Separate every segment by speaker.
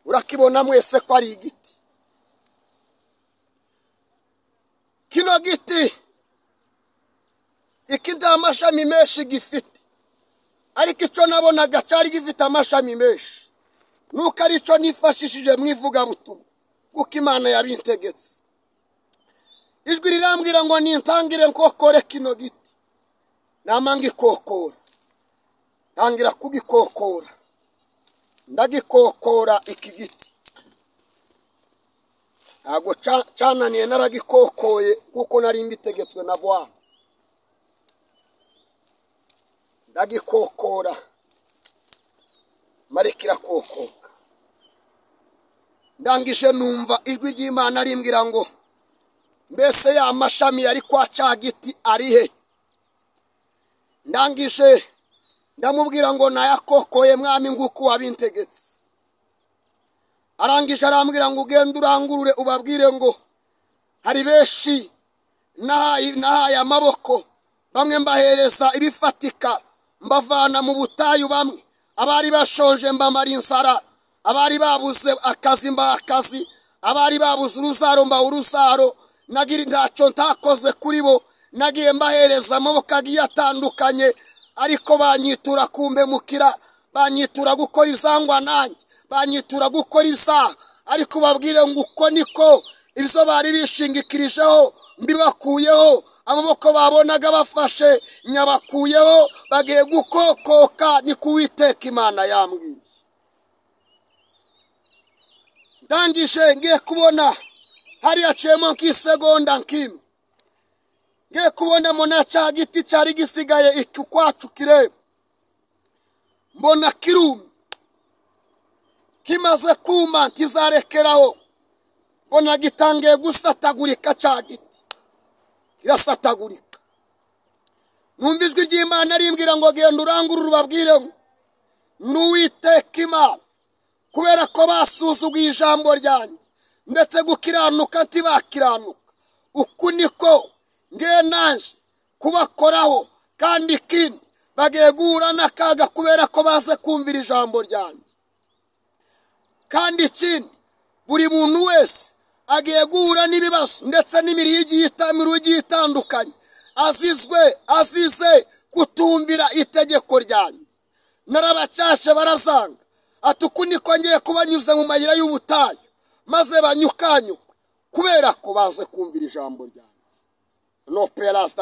Speaker 1: Urakibona mwese ko ari igiti. Kino giti iki nta mashami menshi gifite, ariko icyo nabonaga cyari gifite amashami menshi, nuko ari cyo nifashishije mu ivugabutumwa kuko Imana yabintegetse. Ijwi rirambwira ngo nintangire nkokore kino giti. Nama ngikokora, ntangira kugikokora, ndagikokora iki giti. Ntabwo cyananiye, naragikokoye kuko nari mbitegetswe na Bwana. Ndagikokora marikira kokoka. Ndangije numva ijwi ry'Imana rimbwira ngo mbese ya mashami yari kwa cya giti ari he? Ndangije ndamubwira ngo nayakokoye mwami nguko wabintegetse. Arangije arambwira ngo ugende urangurure ubabwire ngo hari benshi nahaye amaboko, bamwe mbahereza ibifatika mbavana mu butayu, bamwe abari bashonje mbamara inzara, abari babuze akazi mbaha akazi, abari babuze uruzaro mbaha uruzaro. Nagira ntacyo ntakoze kuri bo, nagiye mbahereza amaboko agiye atandukanye, ariko banyitura kumbemukira, banyitura gukora ibyangwa nanjye, banyitura gukora ibyaha. Ariko babwire ngo uko niko ibyo bari bishingikirijeho mbibakuyeho, amaboko babonaga bafashe nyabakuyeho, bagiye gukokoka. Ni kuwiteka Imana yambwiye. Ndangije ngiye kubona hari yaciyemo nk'isegonda nk'imwe, ngiye kubona mbona cya giti cyari gisigaye iki ukwacu kireba, mbona kirumye, kimaze kuma ntizarekeraho, mbona gitangiye gusatagurika, cya giti kirasatagurika. Numva ijwi ry'Imana rimbwira ngo genda urangurure ubabwire ngo n'Uwiteka Imana, kubera ko basuzuguye ijambo ryanjye ndetse gukiranuka ntibakiranuka, uku niko ngiye naje kubakoraho, kandi ikindi bagiye guhura n'akaga kubera ko baze kumvira ijambo ryanjye. Kandi ikindi buri muntu wese agiye guhura n'ibibazo ndetse n'imiriyo igiye itandukanye, azizwe azize kutumvira itegeko ryanjye. Narabacyashe barazanga, ati uku niko ngiye kubanyuza mu mayira y'ubutayu maze banyukanyukwe kubera ko baze kumvira ijambo ryanjye. No peras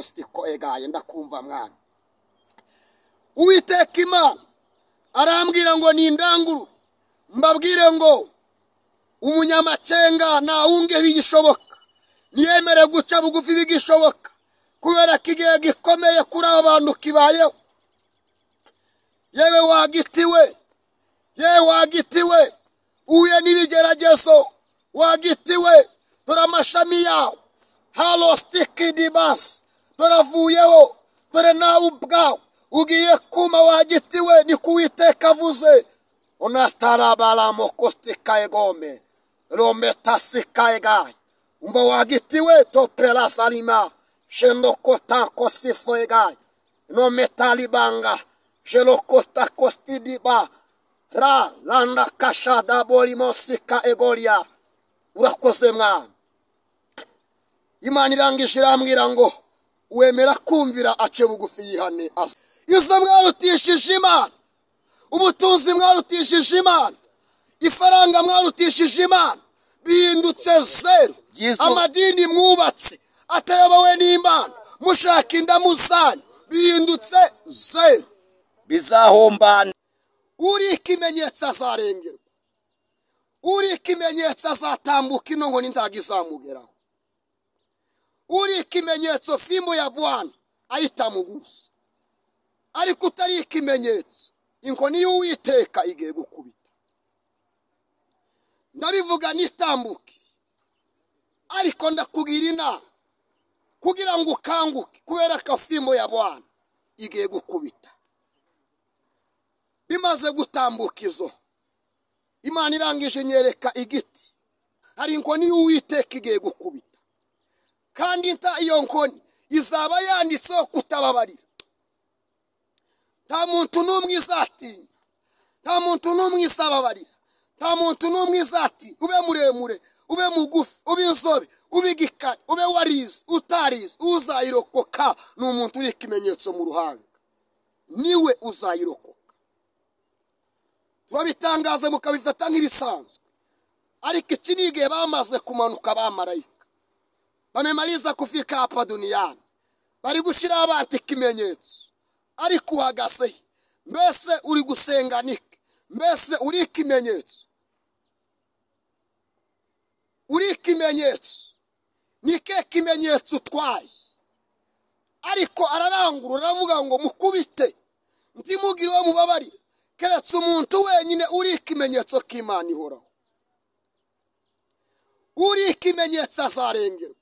Speaker 1: stiko egaye. Ndakumva mwana. Uwiteka Imana arambwira ngo nindanguru mbabwire ngo umunyamacenga ntawunge bigishoboka, ntiyemere guca bugufi bigishoboka, kubera ko igihe gikomeye kuri aba bantu kibayeho. Yewe wagitiwe, yewe wagitiwe, uhuye n'ibigeragezo wagitiwe, dore amashami yawe halo stiki dibasi dore avuyeho, dore nawe ubwawe ugiye kuma wagitiwe, ni kuwiteka avuze. Onasitarabaramokostika egome rometasika egaye. Umva wagitiwe topera salima shendokotakosifo egaye nometalibanga shelokota kostidiba ra landa kashada borimosika egoria. Urakoze mwana. Imana irangije irambwira ngo wemera kumvira ace bugufi yihane. Izo mwarutishije Imana, ubutunzi mwarutishije Imana, ifaranga mwarutishije Imana, bihindutse zeru. Amadini mwubatse atayobowe n'Imana, mushaka indamu zanyu, bihindutse zeru,
Speaker 2: bizahombana.
Speaker 1: Uri ikimenyetso azarengerwa, uri ikimenyetso azatambuka ino ngo n'indaga izamugeraho. Uri ikimenyetso fimbo ya Bwana ayitamugusa, ariko utari ikimenyetso inkoni y'Uwiteka igiye gukubita. Ndabivuga nitambuke, ariko ndakugira inama kugira ngo ukanguke, kubera ko fimbo ya Bwana igiye gukubita. Bimaze gutambuka izo, Imana irangije nyereka igiti, hari inkoni y'Uwiteka igiye gukubita, kandi iyo nkoni izaba yanditseho kutababarira. Nta muntu n'umwe izatinya, nta muntu n'umwe izababarira, Nta muntu n'umwe izati ube muremure, ube mugufi, ube inzobe, ube igikara, ube warize, utarize. Uzayirokoka ni umuntu uri ikimenyetso mu ruhanga, niwe uzayirokoka. Turabitangaza mukabifata nk'ibisanzwe, ariko iki ni igihe bamaze kumanuka abamarayika, bamemaliza kufika hapa duniani, bari gushyiraho abantu ikimenyetso. Ariko uhagaze mbese uri gusenga nike? Mbese uri ikimenyetso? Uri ikimenyetso? Nike kimenyetso utwaye? Ariko ararangurura aravuga ngo mukubite, ntimugire uwo mubabarira, keretse umuntu wenyine uri ikimenyetso k'Imana ihoraho. Uri ikimenyetso azarengerwa,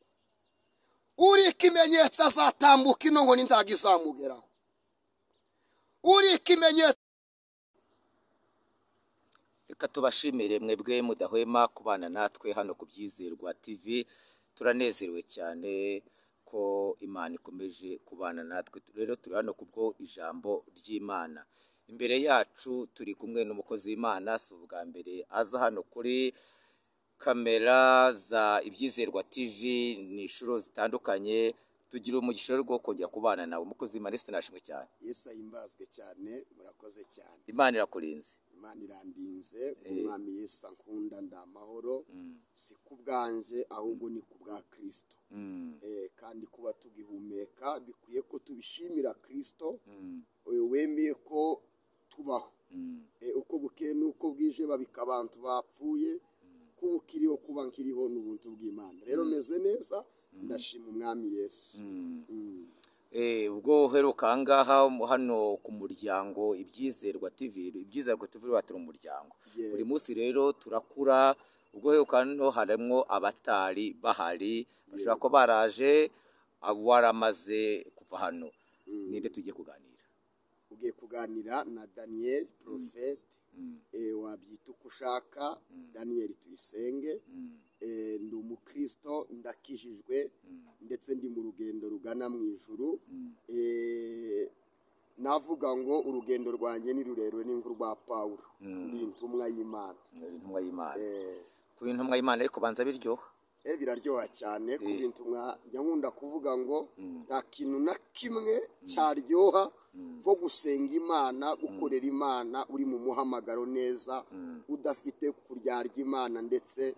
Speaker 1: uri ikimenyetso azatambuka ino ngo n'indaga izamugeraho. Uri ikimenyetso.
Speaker 2: Reka tubashimire mwebwe mudahwema kubana natwe hano ku Byizerwa TV. Turanezerewe cyane ko Imana ikomeje kubana natwe. Rero turi hano kubwo ijambo ry'Imana. Imbere yacu turi kumwe n'umukozi w'Imana, si ubwa mbere aza hano kuri kamera za Ibyizerwa TV, ni inshuro zitandukanye. Tugira umugisha rwo kongera kubana nawe umukozi w'Imana. Yesu nashimwe cyane.
Speaker 1: Yesu ahimbazwe cyane. Murakoze cyane.
Speaker 2: Imana irakurinze.
Speaker 1: Imana irandinze. Umwami Yesu ankunda, ndamahoro, si ku bwanjye ahubwo ni ku bwa Kristo. Kandi kuba tugihumeka bikwiye ko tubishimira Kristo wemeye ko tubaho. Uko bukeye n'uko bwije babika abantu bapfuye, kuba ukiriho, kuba nkiriho n'ubuntu bw'Imana. Rero meze neza, ndashima Umwami Yesu.
Speaker 2: Ubwo uheruka ahangaha hano ku muryango Ibyizerwa TV, Ibyizerwa TV batira umuryango buri munsi. Rero turakura. Ubwo uheruka hano harimo abatari bahari, bashobora kuba baraje waramaze kuva hano. Ninde tugiye kuganira?
Speaker 1: Ugiye kuganira na Daniel Prophet, wabyita uko ushaka, Daniel Tuyisenge. Ndi umukristo, ndakijijwe, ndetse ndi mu rugendo rugana mu ijuru. Navuga ngo urugendo rwanjye ni rurerure, ni nk'urwa Pawulo. Ndi intumwa y'Imana.
Speaker 2: Intumwa y'Imana. Kuba intumwa y'Imana ariko banza biryoha.
Speaker 1: Biraryoha cyane kuba intumwa. Njya nkunda kuvuga ngo nta kintu na kimwe cyaryoha nko gusenga Imana, gukorera Imana uri mu muhamagaro neza, udafite kuryarya Imana, ndetse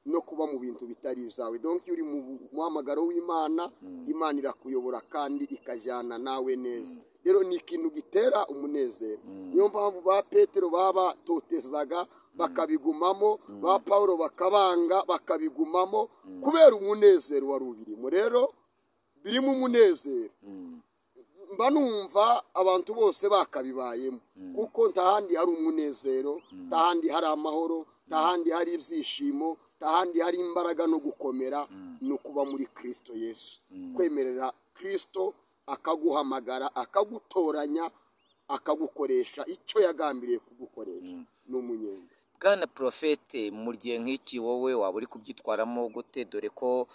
Speaker 1: no kuba mu bintu bitari ibyawe. Donc iyo uri mu muhamagaro w'Imana, Imana irakuyobora kandi ikajyana nawe neza. Rero ni ikintu gitera umunezero. Niyo mpamvu ba Petero babatotezaga bakabigumamo, ba Paulo bakabanga bakabigumamo, kubera umunezero wari ubirimo. Rero birimo umunezero, mba numva abantu bose bakabibayemo, kuko ntahandi hari umunezero, ntahandi hari amahoro, ntahandi hari ibyishimo, ntahandi hari imbaraga no gukomera, ni ukuba muri Kristo Yesu. Kwemerera Kristo akaguhamagara, akagutoranya, akagukoresha icyo yagambiriye kugukoresha, ni umunyenga.
Speaker 2: Bwana Profete, mu gihe nk'iki wowe waba uri kubyitwaramo gute? Dore ko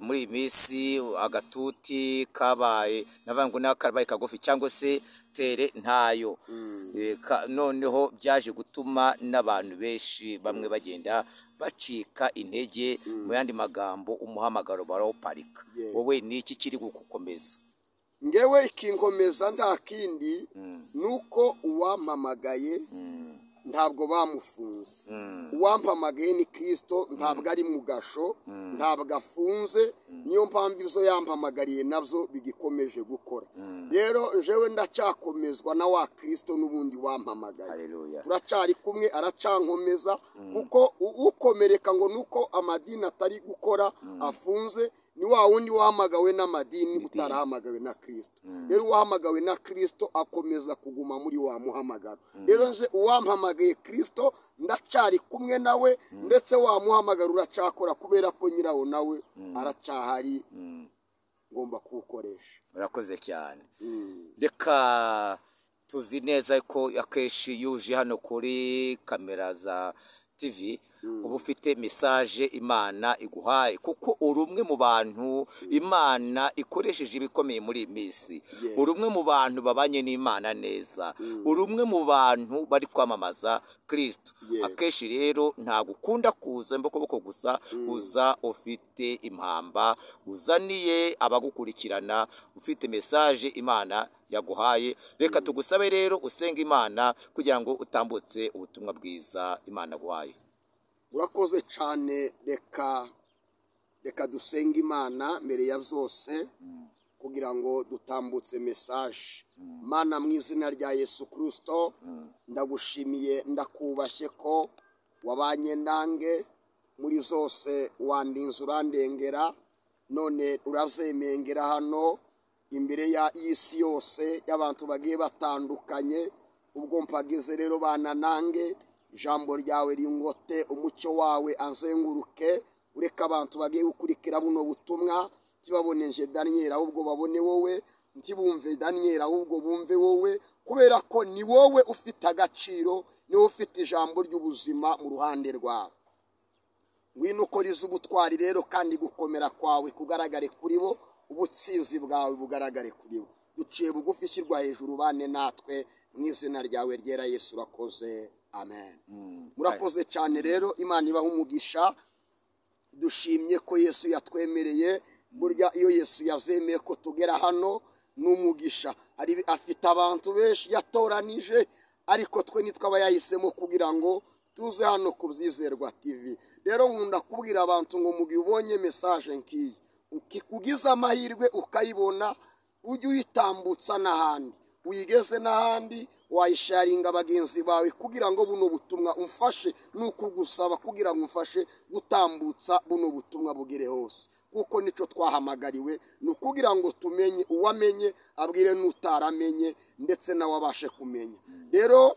Speaker 2: muri iyi minsi agatuti kabaye, navuga ngo n'akabaye kagufi, cyangwa se tere ntayo. Noneho byaje gutuma n'abantu benshi bamwe bagenda bacika intege, mu yandi magambo umuhamagaro barawuparika. Wowe ni iki kiri kugukomeza?
Speaker 1: Ngewe ikinkomeza nta kindi, nuko uwampamagaye ntabwo bamufunze. Uwampamagaye ni Kristo, ntabwo ari mu gasho, ntabwo afunze. Niyo mpamvu ibyo yampamagariye nabyo bigikomeje gukora. Rero jewe ndacyakomezwa na wa Kristo n'ubundi wampamagaye.
Speaker 2: Haleluya.
Speaker 1: Turacyari kumwe, aracyankomeza, kuko ukomereka ngo nuko amadini atari gukora afunze, ni wa wundi wahamagawe n'amadini, utarahamagawe na Kristo. Rero uwahamagawe na Kristo akomeza kuguma muri wa muhamagaro. Rero nje uwampamagaye Kristo ndacyari kumwe nawe, ndetse wa muhamagaro uracyakora, kubera ko nyirawo nawe aracyahari, ngomba kuwukoresha.
Speaker 2: Urakoze cyane. Reka tuzi neza ko akenshi yuje hano kuri kamera za TV, uba ufite message Imana iguhaye, kuko uri umwe mu bantu Imana ikoresheje ibikomeye muri iyi minsi. Uri umwe mu bantu babanye n'Imana neza, uri umwe mu bantu bari kwamamaza Kristo. Akenshi rero ntabwo ukunda kuza imbokoboko gusa, uza ufite impamba uzaniye abagukurikirana, ufite message Imana yaguhaye. Reka tugusabe rero usenga Imana kugira ngo utambutse ubutumwa bwiza Imana yaguhaye.
Speaker 1: Urakoze cyane. Reka dusenge Imana mbere ya byose kugira ngo dutambutse message. Mana, mu izina rya Yesu Kristo, ndagushimiye, ndakubashye ko wabanye nange muri zose, wandinze urandengera, none urabyemengera hano imbere y'isi yose y'abantu bagiye batandukanye. Ubwo mpageze rero, bana nange, ijambo ryawe ringote, umucyo wawe anzenguruke, ureke abantu bagiye gukurikira buno butumwa ntibaboneje Daniel ahubwo babone wowe, ntibumve Daniel ahubwo bumve wowe, kubera ko ni wowe ufite agaciro, ni wowe ufite ijambo ry'ubuzima mu ruhande rwawe. Ngwino ukora iz'ubutwari rero, kandi gukomera kwawe kugaragare kuri bo, ubutsinzi bwawe bugaragare kuri bo. Duciye bugufi, ishyirwa hejuru, bane natwe mu izina ryawe ryera Yesu, urakoze, amen. Murakoze cyane rero, Imana ibaha umugisha. Dushimye ko Yesu yatwemereye. Burya iyo Yesu yazemeye ko tugera hano ni umugisha. Hari afite abantu benshi yatoranije, ariko twe nitwe aba yahisemo kugira ngo tuze hano ku Byizerwa TV. Rero nkunda kubwira abantu ngo mu gihe ubonye message nk'iyi, ukikugiza amahirwe ukayibona, ujye uyitambutsa n'ahandi, uyigeze n'ahandi, wayisharinga bagenzi bawe kugira ngo buno butumwa umfashe, ni ukugusaba kugira ngo umfashe gutambutsa buno butumwa bugere hose, kuko nicyo twahamagariwe, ni ukugira ngo tumenye, uwamenye abwire n'utaramenye, ndetse nawe abashe kumenya. Rero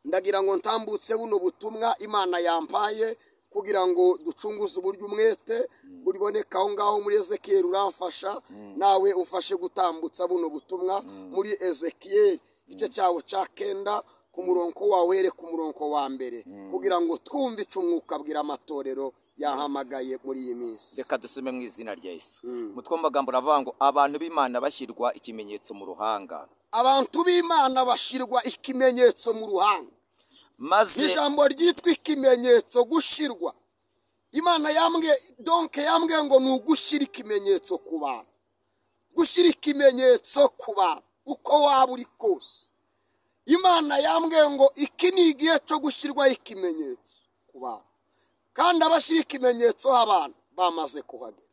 Speaker 1: ndagira ngo ntambutse buno butumwa Imana yampaye kugira ngo ducunguze uburyo umwete buriboneka aho ngaho muri Ezekiyeli. Uramfasha nawe umfashe gutambutsa buno butumwa muri Ezekiyeli, igice cyawo cya 9, ku murongo wawe, here ku murongo wa 1, kugira ngo twumve icyo umwuka abwira amatorero yahamagaye muri iyi minsi.
Speaker 2: Reka dusome mu izina rya Yesu. Umutwe w'amagambo uravuga ngo abantu b'Imana bashyirwa ikimenyetso mu ruhanga.
Speaker 1: Abantu b'Imana bashyirwa ikimenyetso mu ruhanga.
Speaker 2: Maze
Speaker 1: ijambo ryitwa ikimenyetso, gushirwa, Imana yambwiye, donc yambwiye ngo ni ugushyira ikimenyetso ku bantu, gushyira ikimenyetso ku bantu uko waba uri kose. Imana yambwiye ngo iki ni igihe cyo gushyirwaho ikimenyetso ku bantu, kandi abashyira ikimenyetso abantu bamaze kuhagera.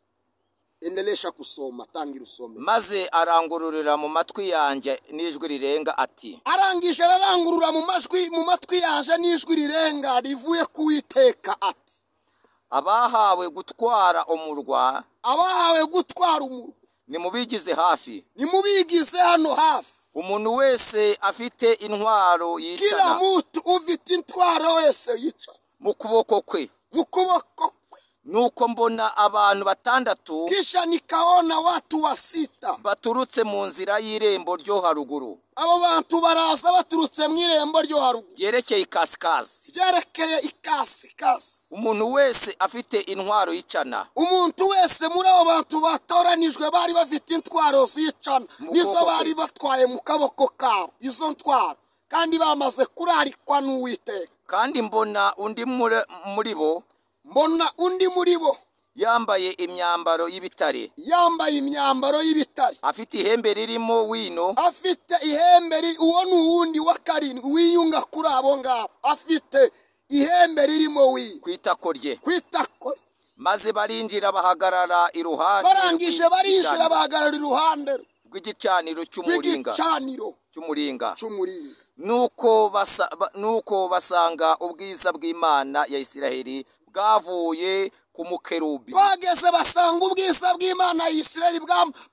Speaker 1: Endelesha kusoma, tangira usome.
Speaker 2: Maze arangururira mu matwi yanjye n'ijwi rirenga ati:
Speaker 1: Arangije ararangurura mu majwi, mu matwi yaje n'ijwi rirenga rivuye ku Uwiteka ati:
Speaker 2: Abahawe gutwara umurwa,
Speaker 1: abahawe gutwara umurwa,
Speaker 2: nimubigize hafi,
Speaker 1: nimubigize hano hafi,
Speaker 2: umuntu wese afite intwaro
Speaker 1: kila
Speaker 2: yicana
Speaker 1: muntu ufite intwaro wese yica
Speaker 2: mu kuboko kwe.
Speaker 1: Mu kuboko kwe.
Speaker 2: Nuko mbona abantu 6
Speaker 1: Kisha nikaona watu 6
Speaker 2: baturutse mu nzira y'irembo ryo haruguru,
Speaker 1: Abo bantu baraza baturutse mu irembo ryo haruguru,
Speaker 2: ryerekeye ikasikazi,
Speaker 1: ryerekeye ikasikasi,
Speaker 2: umuntu wese afite intwaro yicana
Speaker 1: Umuntu wese muri abo bantu batoranijwe bari bafite intwaro zicana,
Speaker 2: Mu
Speaker 1: nizo
Speaker 2: kuboko
Speaker 1: bari batwaye mu kaboko kabo izo ntwaro, kandi bamaze kurarikwa n'Uwiteka.
Speaker 2: Kandi mbona undi muri bo,
Speaker 1: Mbona undi muri bo
Speaker 2: yambaye imyambaro y'ibitare,
Speaker 1: yambaye imyambaro y'ibitare,
Speaker 2: afite ihembe ririmo wino,
Speaker 1: afite ihembe uwo ni uwundi wa 7 wiyunga kuri abo ngabo, afite ihembe ririmo wino
Speaker 2: ku itako rye.
Speaker 1: Ku itako.
Speaker 2: Maze barinjira bahagarara iruhande
Speaker 1: Barangije barinjira bahagarara iruhande
Speaker 2: rw'igicaniro cy'umuringa,
Speaker 1: rw'igicaniro
Speaker 2: cy'umuringa,
Speaker 1: cy'umuringa.
Speaker 2: Nuko basanga ubwiza bw'Imana ya Isiraheli bwavuye ku mukerubi.
Speaker 1: Bageze basanga ubwiza bw'Imana ya Isiraheli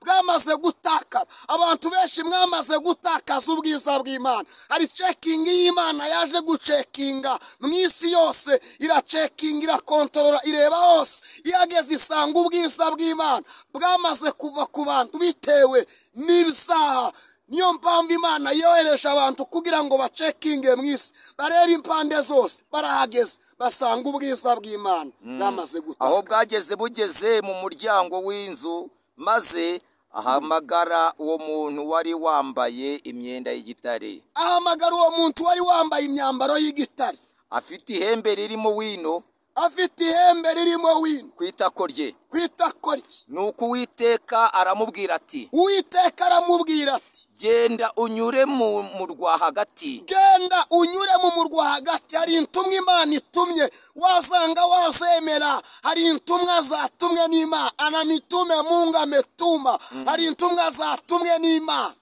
Speaker 1: bwamaze gutakara. Abantu benshi mwamaze gutakaza ubwiza bw'Imana. Hari checking y'Imana yaje gucekinga mu isi yose, iracekinga, irakontorora, ireba hose, ihageze isanga ubwiza bw'Imana bwamaze kuva ku bantu bitewe n'ibisaha. Niyo mpamvu Imana yohereje abantu kugira ngo bacekinge mu isi, barebe impande zose. Barahageze basanga ubwiza bw'Imana bwamaze gutaka.
Speaker 2: Aho bwageze bugeze mu muryango w'inzu, maze ahamagara uwo muntu wari wambaye imyenda y'igitare.
Speaker 1: Ahamagara uwo muntu wari wambaye imyambaro y'igitare,
Speaker 2: afite ihembe ririmo wino,
Speaker 1: afite ihembe ririmo wino
Speaker 2: ku itako rye.
Speaker 1: Ku itako rye.
Speaker 2: Nuko Uwiteka aramubwira ati,
Speaker 1: Uwiteka aramubwira ati,
Speaker 2: genda unyure mu murwa hagati.
Speaker 1: Genda unyure mu murwa hagati. Hari intumwa Imana itumye, wazanga wazemera. Hari intumwa zatumwe n'Imana, anamitume Mungu ametuma. Hari intumwa zatumwe n'Imana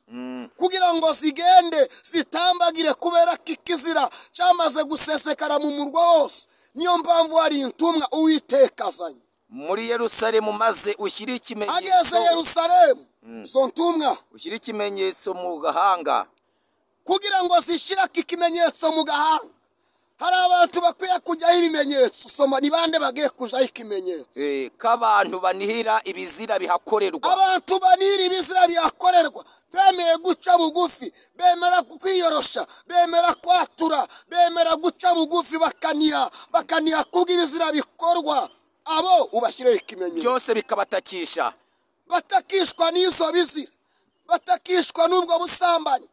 Speaker 1: kugira ngo zigende zitambagire, kubera ko ikizira cyamaze gusesekara mu murwa wose. Niyo mpamvu hari intumwa Uwiteka azanye
Speaker 2: muri Yerusalemu, maze ushyire ikimenyetso.
Speaker 1: Ageze Yerusalemu, izo ntumwa
Speaker 2: ushyire ikimenyetso mu gahanga,
Speaker 1: kugira ngo zishyire ikimenyetso mu gahanga. Hari abantu bakwiye kujyaho ibimenyetso. Soma, ni bande bagiye kujyaho ikimenyetso?
Speaker 2: K'abantu banihira ibizira bihakorerwa.
Speaker 1: Abantu banihira ibizira bihakorerwa, bemeye guca bugufi, bemera kwiyorosha, bemera kwatura, bemera guca bugufi, bakaniha, bakaniha kubw'ibizira bikorwa. Abo ubashyireho ikimenyetso,
Speaker 2: byose bikabatakisha.
Speaker 1: Batakishwa n'izo bizira, batakishwa n'ubwo busambanyi,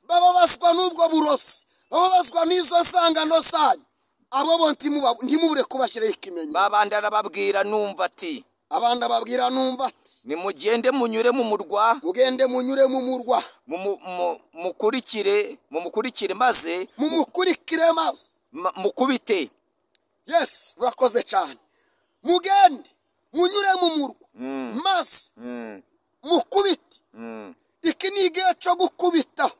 Speaker 1: bababazwa n'ubwo burozi, bababazwa n'izo nsangano zanyu. Abo bo ntimubure kubashyiraho ikimenyetso.
Speaker 2: Babandi arababwira numva ati,
Speaker 1: abandi ababwira numva ati,
Speaker 2: nimugende munyure mu murwa,
Speaker 1: mugende munyure mu murwa,
Speaker 2: mukurikire, mumukurikire maze,
Speaker 1: mumukurikire maze
Speaker 2: mukubite.
Speaker 1: Yes, urakoze cyane. Mugende munyure mu murwa maze mukubite. Iki ni igihe cyo gukubita.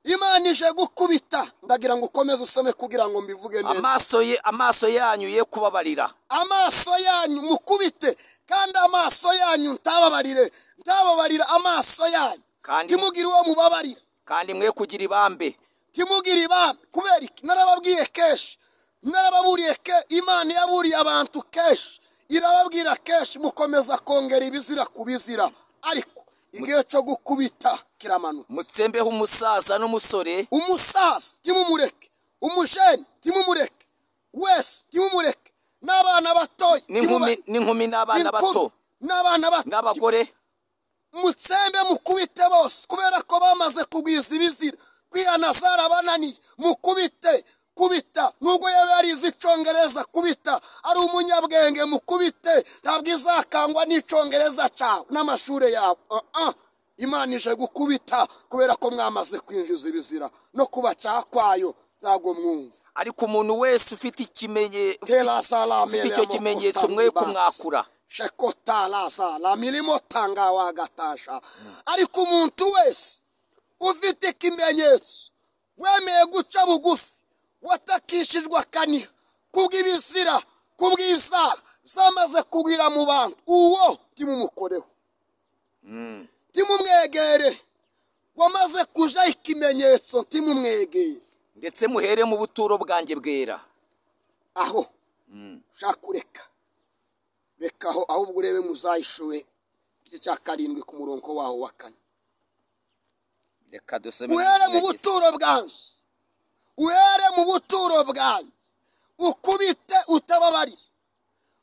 Speaker 1: Imana ije gukubita. Ndagira ngo ukomeze usome kugira ngo mbivuge neza.
Speaker 2: Amaso yanyu ye kubabarira.
Speaker 1: Amaso yanyu mukubite, kandi amaso yanyu ntababarire, ntababarira amaso yanyu. Timugire uwo mubabarira,
Speaker 2: kandi mwe kugira ibambe.
Speaker 1: Timugire ibambe. Kubera iki? Narababwiye kenshi, narababuriye ke Imana yaburiye abantu kenshi, irababwira kenshi, mukomeza kongera ibizira kubizira, ariko igihe cyo gukubita kiramanutse.
Speaker 2: Mutsembeho umusaza n'umusore.
Speaker 1: Umusaza timumureke, umujene timumureke, wese timumureke, n'abana batoya,
Speaker 2: n'inkumi n'abana bato,
Speaker 1: n'abana bato,
Speaker 2: n'abagore.
Speaker 1: Mutsembe mukubite bose, kubera ko bamaze kugwiza ibizira, kwihana zarabananiye. Mukubite, kubita, nubwo yaba yarize icyongereza, kubita. Ari umunyabwenge, mukubite. Ntabwo izakangwa n'icyongereza cyawe n'amashuri yawe. Imana ije gukubita kubera ko mwamaze kwinjiza ibizira no kubacaha kwayo, ntabwo mwumva.
Speaker 2: Ariko umuntu wese ufite icyo kimenyetso mwe kumwakura.
Speaker 1: Ariko umuntu wese ufite ikimenyetso, wemeye guca bugufi, watakishijwe akaniha kubw'ibizira, kubw'ibyaha byamaze kugwira mu bantu, uwo timumukoreho, timumwegere. Wamaze kuja ikimenyetso, timumwegere.
Speaker 2: Ndetse muhere mu buturo bwanjye bwera.
Speaker 1: Aho ushaka ureka, reka aho, ahubwo urebe muzayishuwe igice cya 7 ku murongo waho wa 4.
Speaker 2: Reka dusome.
Speaker 1: Uhere mu buturo bwanjye, uhere mu buturo bwanjye, ukubite utababarira,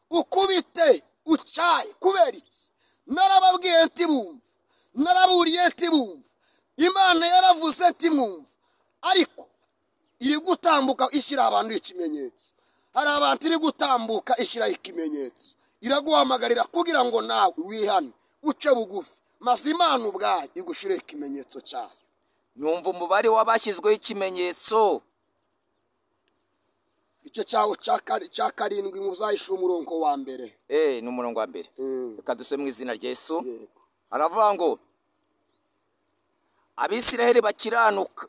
Speaker 1: ukubite ucaye. Kubera iki? Narababwiye ntibumva, naraburiye ntibumva, Imana yaravuze ntimwumva, ariko iri gutambuka ishyira abantu ikimenyetso. Hari abantu iri gutambuka ishyira ikimenyetso, iraguhamagarira kugira ngo nawe wihane, uce bugufi, maze Imana ubwayo igushyire ikimenyetso cyayo.
Speaker 2: Numva umubare w'abashyizweho ikimenyetso.
Speaker 1: Igice cyawo cya 7 muzayishe umurongo wa mbere.
Speaker 2: Ni umurongo wa mbere. Reka dusome mu izina rya Yesu. Aravuga ngo Abisiraheli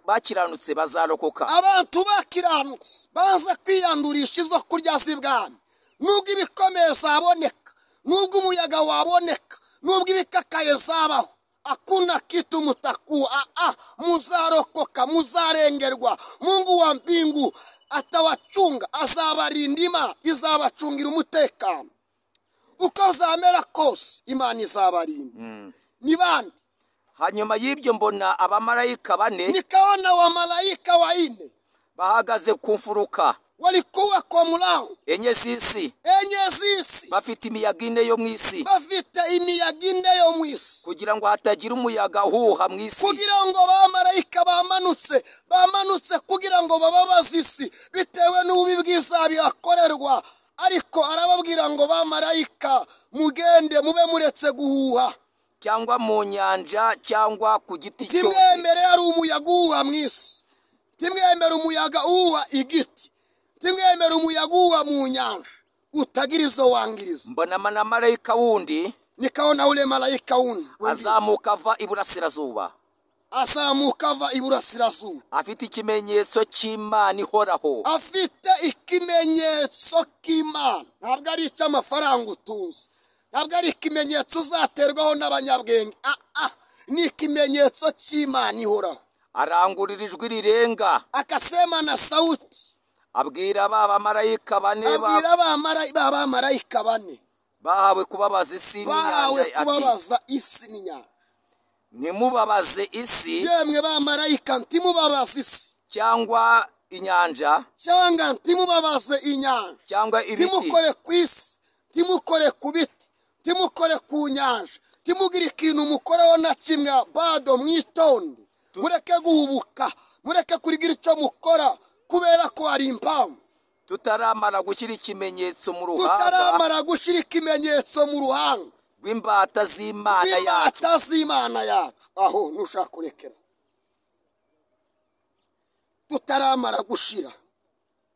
Speaker 2: bakiranutse bazarokoka.
Speaker 1: Abantu bakiranutse baza kwiyandurisha izo kurya z'ibwami. Nubwo ibikomeye zaboneka, nubwo umuyaga waboneka, nubwo ibikakaye zabaho, akuna kitu mutakuwa, muzarokoka, muzarengerwa. Mungu wa mbingu atawachunga, azabarinda. Imana izabacungira umutekano uko zamera kose, Imana izabarinda. Ni bande?
Speaker 2: Hanyuma y'ibyo mbona abamarayika bane.
Speaker 1: Nikaona wamalaika wanne
Speaker 2: bahagaze ku mfuruka
Speaker 1: walikuwa kwa mlango
Speaker 2: enye z'isi,
Speaker 1: enye z'isi,
Speaker 2: bafite imiyaga ine yo mu isi,
Speaker 1: bafite imiyaga ine yo mu isi,
Speaker 2: kugira ngo hatagira umuyaga uhuha mu isi,
Speaker 1: kugira ngo bamarayika bamanutse kugira ngo bababaze isi bitewe n'ububi bw'izabihakorerwa. Ariko arababwira ngo bamarayika mugende mube muretse guhuha,
Speaker 2: cyangwa mu nyanja cyangwa ku giti cyose.
Speaker 1: Ntimwemere ari umuyaga uhuha mu isi, ntimwemere umuyaga uhuha igiti, ntimwemere umuyaga uhuha mu nyanja utagira izo wangiriza.
Speaker 2: Mbona na marayika wundi,
Speaker 1: nikaona ule malayika wundi
Speaker 2: azamuka ava iburasirazuba,
Speaker 1: azamuka ava iburasirazuba,
Speaker 2: afite ikimenyetso cy'Imana ihoraho,
Speaker 1: afite ikimenyetso k'Imana. Ntabwo ari icy'amafaranga utunze, ntabwo ari ikimenyetso uzaterwaho n'abanyabwenge, ni ikimenyetso cy'Imana ihoraho.
Speaker 2: Arangurura ijwi rirenga,
Speaker 1: akasema na sauti,
Speaker 2: abwira ba bamarayika bane,
Speaker 1: abwira ba bamarayika bane
Speaker 2: bahawe kubabaza isi
Speaker 1: bahawe kubabaza isi n'inyanja,
Speaker 2: ntimubabaze isi,
Speaker 1: yemwe bamarayika ntimubabaze isi
Speaker 2: cyangwa inyanja,
Speaker 1: cyangwa ntimubabaze inyanja,
Speaker 2: cyangwa ibiti,
Speaker 1: ntimukore ku isi, ntimukore ku biti, ntimukore ku nyanja, ntimugire ikintu mukoraho na kimwe. Bado mwitonde, mureke guhubuka, mureke kurigira icyo mukora, kubera ko hari impamvu.
Speaker 2: Tutaramara gushyira ikimenyetso mu ruhanga,
Speaker 1: tutaramara gushyira ikimenyetso mu ruhanga
Speaker 2: rw'imbata z'Imana yacu,
Speaker 1: rw'imbata z'Imana yacu. Aho nushaka kurekera, tutaramara gushira.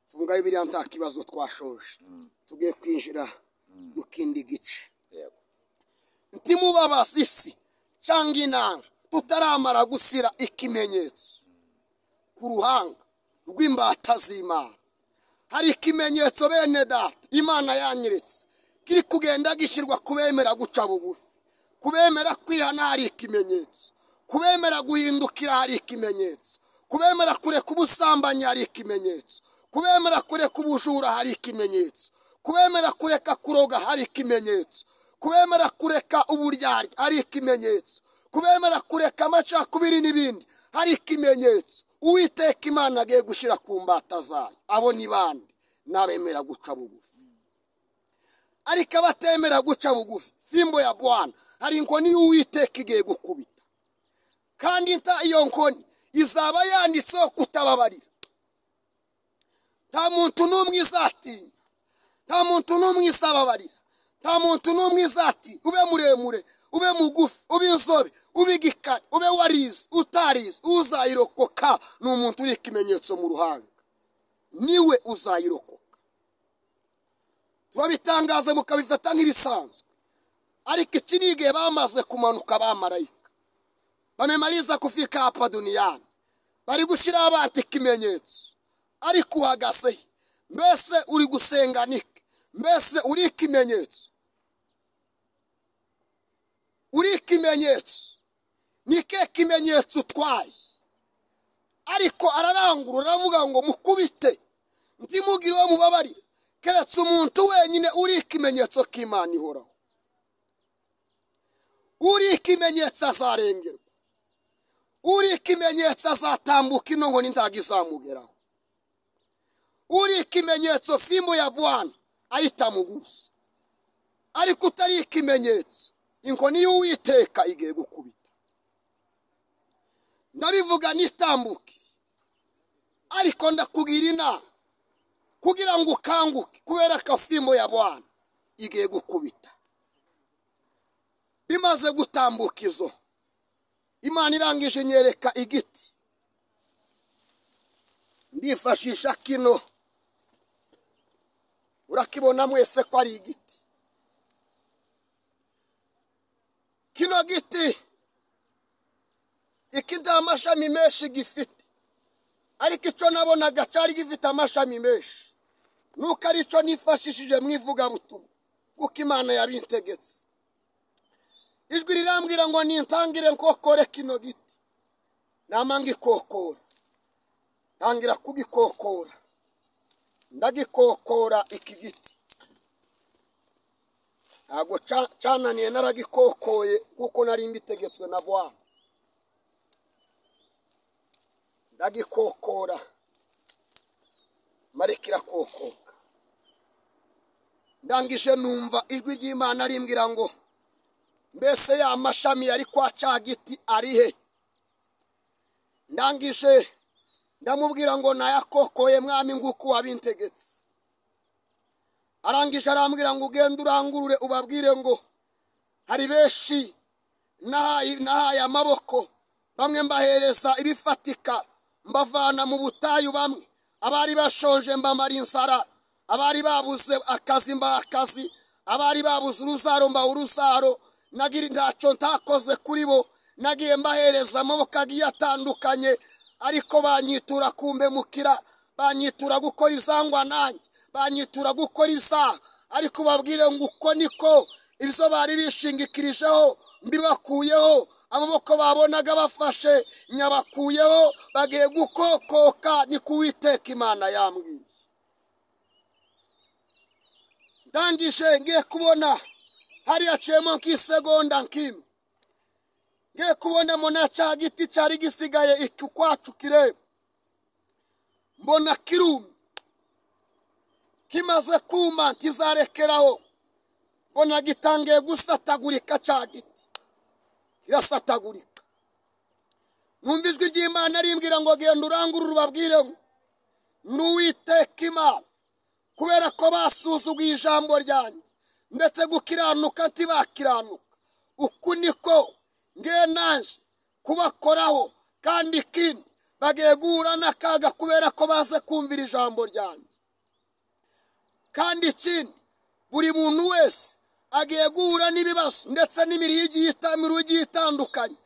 Speaker 1: Funga Bibiliya nta kibazo twashoje, tugiye kwinjira mu kindi gice. Ntimubabaze isi cyangwa inanga, tutaramara gushyira ikimenyetso ku ruhanga rw'imbata z'Imana. Hari ikimenyetso bene data Imana yanyeretse kiri kugenda gishyirwa kubemera guca bugufi, kubemera kwihana hari ikimenyetso, kubemera guhindukira hari ikimenyetso, kubemera kureka ubusambanyi hari ikimenyetso, kubemera kureka ubujura hari ikimenyetso, kubemera kureka kuroga hari ikimenyetso, kubemera kureka uburyarya hari ikimenyetso, kubemera kureka amacakubiri n'ibindi hari ikimenyetso Uwiteka Imana agiye gushyira ku mbata zayo. Abo ni bande? N'abemera guca bugufi. Ariko abatemera guca bugufi, fimbo ya Bwana, hari inkoni y'Uwiteka igiye gukubita, kandi iyo nkoni izaba yanditseho kutababarira. Nta muntu n'umwe izatinya, nta muntu n'umwe izababarira, nta muntu n'umwe izatinya. Ube muremure, ube mugufi, ube inzobe, ube igikara, ube warize, utarize, uzayirokoka ni umuntu uri ikimenyetso mu ruhanga, niwe uzayirokoka. Turabitangaza mukabifata nk'ibisanzwe, ariko iki ni igihe bamaze kumanuka abamarayika, bamemaliza kufika hapa duniani, bari gushyira abantu ikimenyetso. Ariko uhagaze mbese uri gusenga nike? Mbese uri ikimenyetso? Uri ikimenyetso? Nike kimenyetso utwaye? Ariko ararangurura aravuga ngo mukubite, ntimugire uwo mubabarira, keretse umuntu wenyine uri ikimenyetso k'Imana ihoraho. Uri ikimenyetso azarengerwa, uri ikimenyetso azatambuka ino ngo n'indaga izamugeraho. Uri ikimenyetso fimbo ya Bwana ayitamugusa. Ariko utari ikimenyetso, inkoni y'Uwiteka igiye gukubita. Ndabivuga nitambuke, ariko ndakugira inama kugira ngo ukanguke, kubera ko fimbo ya Bwana igiye gukubita. Bimaze gutambuka izo, Imana irangije nyereka igiti. Ndifashisha kino, urakibona mwese ko ari igiti. Kino giti iki nta amashami menshi gifite, ariko icyo nabonaga cyari gifite amashami menshi, nuko ari cyo nifashishije mu ivugabutumwa, kuko Imana yabintegetse. Ijwi rirambwira ngo nintangire nkokore kino giti. Nama ngikokora, ntangira kugikokora, ndagikokora iki giti. Ntabwo cyananiye, naragikokoye kuko nari mbitegetswe na Bwana. Ndagikokora marika irakokoka. Ndangije numva ijwi ry'Imana rimbwira ngo mbese ya mashami yari kwa cya giti ari he? Ndangije ndamubwira ngo nayakokoye mwami nguko wabintegetse. Arangije arambwira ngo ugende urangurure ubabwire ngo hari benshi nahaye amaboko, bamwe mbahereza ibifatika mbavana mu butayu, bamwe abari bashoje mbamara inzara, abari babuze akazi mbaha akazi, abari babuze uruzaro mbaha uruzaro. Nagira ntacyo ntakoze kuri bo, nagiye mbahereza amaboko agiye atandukanye, ariko banyitura kumbemukira, banyitura gukora ibyangwa nanjye, banyitura gukora ibyaha. Ariko babwire ngo uko niko ibyo bari bishingikirijeho mbibakuyeho, amaboko babonaga bafashe nyabakuyeho, bagiye gukokoka. Ni kuwiteka Imana yambwiye. Ndangije ngiye kubona hari yaciyemo nk'isegonda nk'imwe, ngiye kubona mbona cya giti cyari gisigaye iki ukwacu kireba, mbona kirumye kimaze kuma ntizarekeraho, mbona gitangiye gusatagurika cya giti kirasatagurika. Numva ijwi ry'Imana rimbwira ngo genda urangurure ubabwire ngo n'Uwiteka Imana, kubera ko basuzuguye ijambo ryanjye ndetse gukiranuka ntibakiranuka, uku niko ngiye naje kubakoraho, kandi ikindi bagiye guhura n'akaga kubera ko baze kumvira ijambo ryanjye. Kandi ikindi buri muntu wese agiye guhura n'ibibazo ndetse n'imiriyo igiye itandukanye,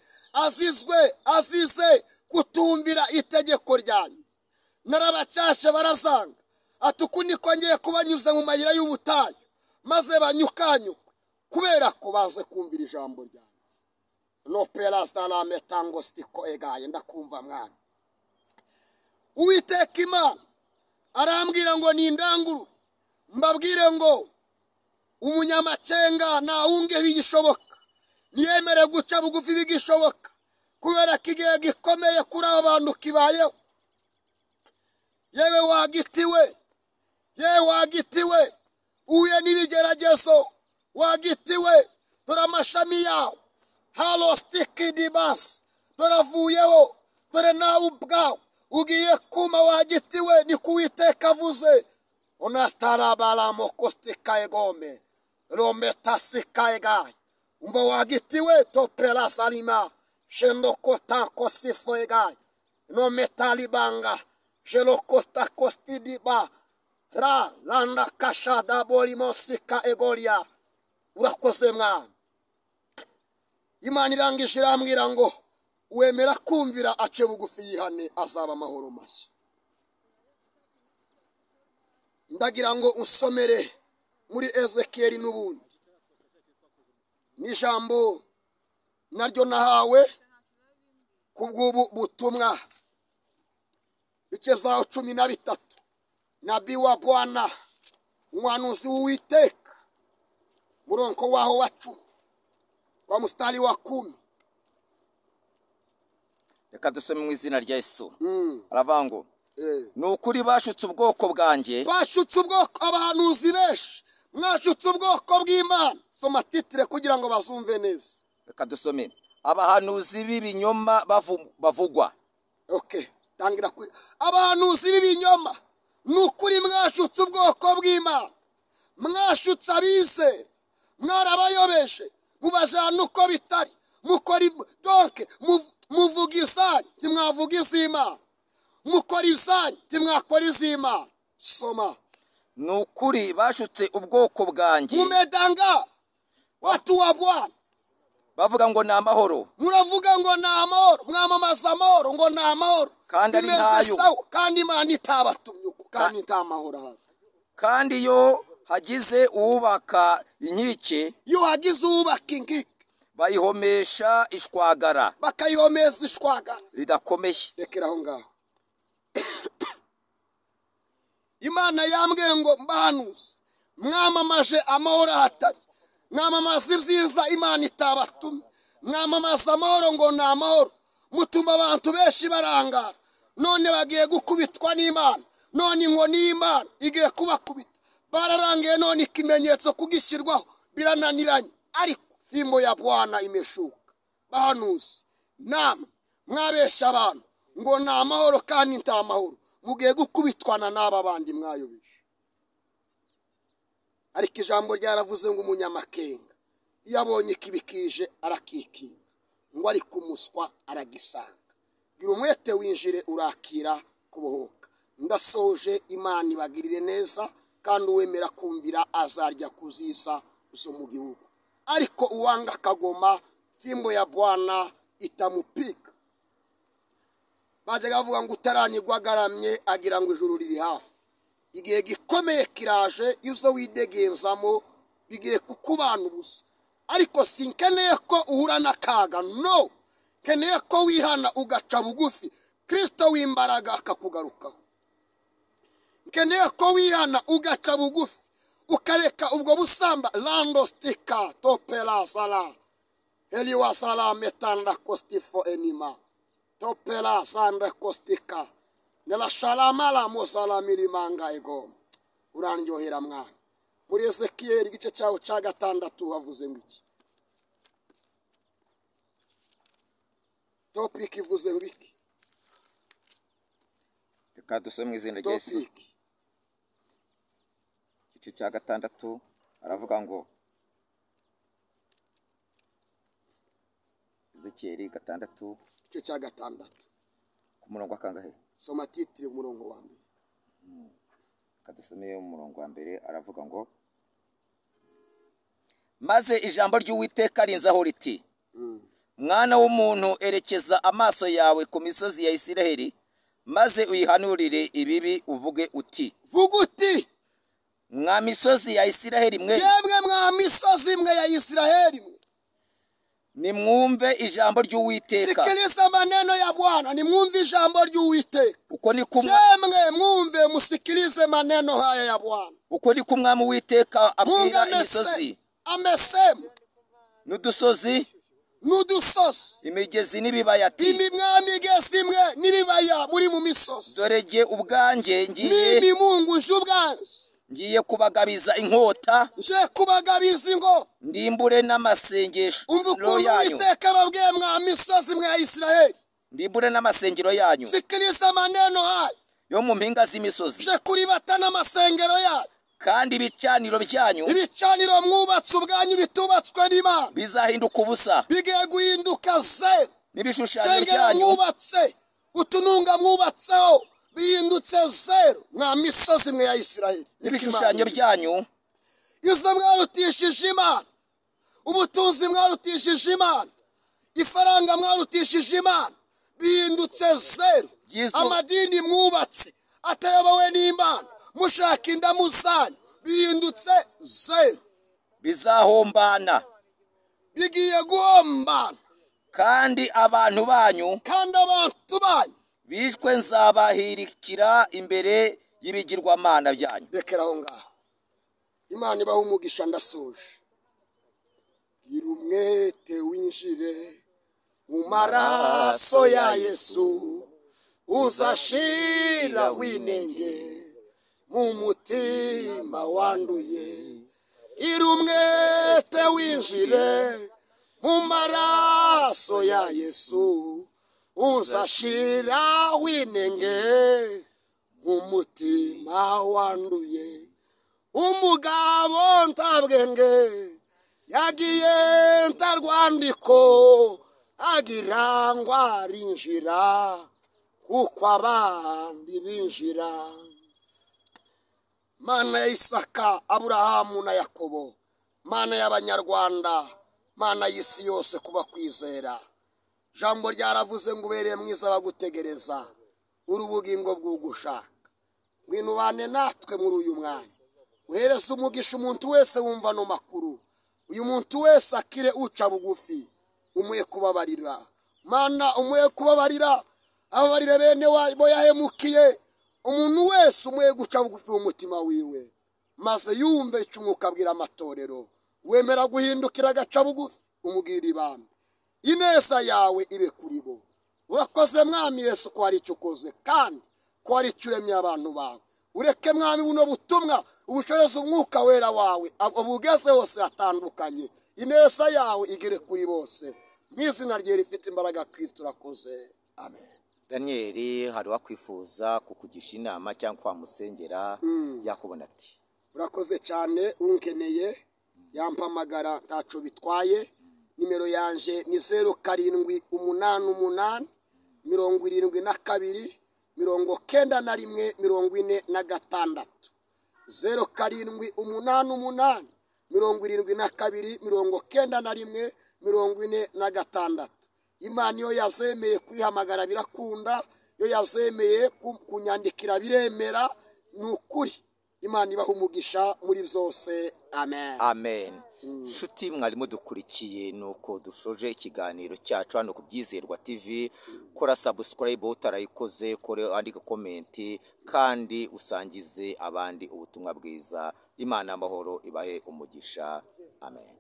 Speaker 1: azize kutumvira itegeko ryanjye. Narabacyashe barazanga, ati uku niko ngiye kubanyuza mu mayira y'ubutayu maze banyukanyuka kubera ko baze kumvira ijambo ryanjye. No pelasdalametangostiko egaye. Ndakumva mwana. Uwiteka Imana arambwira ngo nindanguru mbabwire ngo umunyamacenga ntawunge bigishoboka, ntiyemere guca bugufi bigishoboka, kubera ko igihe gikomeye kuri aba bantu kibayeho. Yewe wagitiwe, yewe wagitiwe, uhuye n'ibigeragezo wagitiwe, dore amashami yawe halostikidibasi dore avuyeho, dore nawe ubwawe ugiye kuma wagitiwe, ni kuwiteka avuze. Onastarabaramokostikaegome rometasikaegaye. Umva wagitiwe topera salima shendokotankosifoegaye nometalibanga jelokotakostidiba ra landa kashada borimosika egoria. Urakoze mwana. Imana irangije irambwira ngo wemera kumvira ace bugufi yihane azaba amahoro mashya. Ndagira ngo usomere muri Ezekieli n'ubundi, n'ijambo naryo nahawe kubw'ubu butumwa, ibice byaho 13. Nabii wa Bwana, umuhanuzi w'Uwiteka, murongo waho wa 10 kwa mstari wa 10.
Speaker 2: Reka dusome mu izina rya Yesu. Aravuga ngo ni ukuri bashutse ubwoko bwanjye,
Speaker 1: bashutse ubwoko, abahanuzi benshi mwashutse ubwoko bw'Imana. Soma titire kugira ngo bazumve neza.
Speaker 2: Reka dusome. Abahanuzi b'ibinyoma bavugwa.
Speaker 1: Okay, tangira ku abahanuzi b'ibinyoma. Ni ukuri mwashutse ubwoko bw'Imana, mwashutse abize, mwarabayobeje, mubajana uko bitari, mukora donc muvuga ibyanyu ntimwavuga iby'Imana, mukora ibyanyu ntimwakora iby'Imana. Soma.
Speaker 2: Ni ukuri bashutse ubwoko bwanjye,
Speaker 1: mumedanga watu wa Bwana,
Speaker 2: bavuga ngo ni amahoro,
Speaker 1: muravuga ngo ni amahoro, mwamamaza amahoro ngo ni amahoro,
Speaker 2: kandi ari ntayo,
Speaker 1: kandi Imana itabatumye uko, kandi nta mahoro ahari.
Speaker 2: Kandi iyo hagize uwubaka inkike,
Speaker 1: iyo hagize uwubaka inkike
Speaker 2: bayihomesha ishwagara,
Speaker 1: bakayihomeza ishwagara
Speaker 2: ridakomeye.
Speaker 1: Rekera aho ngaho. Imana yambwiye ngo mbahanuze, mwamamaje amahoro ahatari, mwamamaza ibyiza Imana itabatumye, mwamamaza amahoro ngo ni amahoro, mutuma abantu benshi barangara. None bagiye gukubitwa n'Imana, none inkoni y'Imana igiye kubakubita. Bararangiye none ikimenyetso kugishyirwaho birananiranye, ariko fimbo ya Bwana imeshuka. Bahanuzi namwe mwabesha abantu ngo ni amahoro kandi nta mahoro, mugiye gukubitwana n'aba bandi mwayobeje. Ariko ijambo ryaravuze ngo umunyamakenga iyo abonye ikibi kije arakikinga, ngo ariko umuswa aragisanga. Gira umwete winjire urakira kubohoka. Ndasoje, Imana ibagirire neza, kandi uwemera kumvira azarya kuziza zo mu gihugu. Ariko uwanga akagoma, fimbo ya Bwana itamupiga. Bajyaga bavuga ngo utaranigwa agaramye agira ngo ijuru riri hafi. Igihe gikomeye kiraje, izo widegenzamo bigiye kukubana ubusa. Ariko sinkeneye ko uhura n'akaga, no, nkeneye ko wihana ugaca bugufi, Kristo w'imbaraga akakugarukaho. Nkeneye ko wihana ugaca bugufi, ukareka ubwo busamba. Landostika topela sala heliwa sala metanda kostifo enima topela sanda kostika nela shalamala mosala mirimanga ego. Urandyohera mwana. Muri Ezekiyeli igice cyawo cya 6 havuze ngo iki? Topic ivuze ngo iki?
Speaker 2: Reka dusome mu izina rya Yesu. Igice cya 6 aravuga ngo Ezekiyeli 6
Speaker 1: igice cya 6
Speaker 2: ku murongo wa kangahe?
Speaker 1: Soma titire umurongo wa mbere.
Speaker 2: Kadusomeye umurongo wa mbere aravuga ngo maze ijambo ry'Uwiteka rinzaho riti, mwana w'umuntu, erekeza amaso yawe ku misozi ya Isiraheli, maze uyihanurire ibibi, uvuge uti,
Speaker 1: vuga uti,
Speaker 2: mwa misozi ya Isiraheli mwe,
Speaker 1: yemwe mwa misozi mwe ya Isiraheli mwe,
Speaker 2: nimwumve ijambo ry'Uwiteka.
Speaker 1: Sikiliza maneno ya Bwana, nimwumve ijambo ry'Uwiteka.
Speaker 2: Uko ni kumwe
Speaker 1: yemwe mwumve, musikilize maneno haya ya Bwana.
Speaker 2: Uko ni kumwami Uwiteka abwira imisozi,
Speaker 1: amesema
Speaker 2: n'udusozi,
Speaker 1: n'udusozi,
Speaker 2: imigezi n'ibibaya ati,
Speaker 1: imigezi imwe n'ibibaya muri mu misozi,
Speaker 2: dore jye ubwanjye ngiye,
Speaker 1: mimi Mungu nje ubwanjye
Speaker 2: ngiye kubagabiza inkota,
Speaker 1: nje kubagabiza inkota,
Speaker 2: ndimbure n'amasengesho yanyu.
Speaker 1: Uwiteka ababwiye mwa misozi mwe ya Isiraheli,
Speaker 2: ndimbure n'amasengero yanyu.
Speaker 1: Sikiliza maneno haya
Speaker 2: yo mu mpinga z'imisozi,
Speaker 1: nje kuribata n'amasengero yanyu,
Speaker 2: kandi ibicaniro byanyu,
Speaker 1: ibicaniro mwubatse ubwanyu bitubatswe n'Imana,
Speaker 2: bizahinduka ubusa,
Speaker 1: bigiye guhinduka zeru.
Speaker 2: N'ibishushanyo byanyu
Speaker 1: mwubatse, utununga mwubatseho bihindutse zeru. Mwa misozi mwe ya Isiraheli,
Speaker 2: n'ibishushanyo byanyu
Speaker 1: izo mwarutishije Imana, ubutunzi mwarutishije Imana, ifaranga mwarutishije Imana, bihindutse zeru. Amadini mwubatse atayobowe n'Imana, mushaka indamu zanyu, bihindutse zeru.
Speaker 2: Bizahombana,
Speaker 1: bigiye guhombana.
Speaker 2: Kandi abantu banyu,
Speaker 1: kandi abantu banyu
Speaker 2: bishwe nzabahirikira imbere y'ibigirwamana byanyu.
Speaker 1: Rekera aho ngaho. Imana ibahe umugisha. Ndasoje. Gira umwete winjire mu maraso ya Yesu, uzashira winenge mu mutima wanduye. Gira umwete winjire mu maraso ya Yesu, uzashira winenge mu mutima wanduye. Umugabo ntabwenge yagiye ntarwandiko, agira ngo arinjira kuko abandi binjira. Mana ya Isaka, Aburahamu na Yakobo, Mana y'Abanyarwanda, Mana y'isi yose kuba kwizera, jambo ryaravuze ngo ubereye mwiza bagutegereza, uri ubugingo bw'ugushaka. Ngwino ubane natwe muri uyu mwanya, uhereze umugisha umuntu wese wumva no makuru. Uyu muntu wese akire uca bugufi, umuye kubabarira. Mana umuye kubabarira, ababarire bene wabo yahemukiye. Umuntu wese umuye guca bugufi umutima wiwe, maze yumve icyo Umwuka abwira amatorero. Wemera guhindukira agaca bugufi, umubwira ibambe. Ineza yawe ibe kuri bo, Urakoze Mwami Yesu ko hari icyo ukoze kandi ko hari icyo uremye abantu bawe. Ureke Mwami buno butumwa ubushoreze umwuka wera wawe ubugeze hose hatandukanye, ineza yawe igere kuri bose, mu izina rye rifite imbaraga Kristo urakoze, amen.
Speaker 2: Daniel, hari uwakwifuza kukugisha inama cyangwa wamusengera yakubona ati?
Speaker 1: Urakoze cyane, unkeneye yampamagara ntaco bitwaye. Nimero yanje ni 0788 72 91 46. 0788 72 91 46. Imana iyo yabyemeye kwihamagara birakunda, iyo yabyemeye kunyandikira biremera. Ni ukuri Imana ibaha umugisha muri byose, amen.
Speaker 2: Amen. Nshuti mwari mudukurikiye, nuko dushoje ikiganiro cyacu hano ku Byizerwa TV. Kora subscribe utarayikoze, kore andika comment, kandi usangize abandi ubutumwa bwiza. Imana amahoro ibahe umugisha, amen.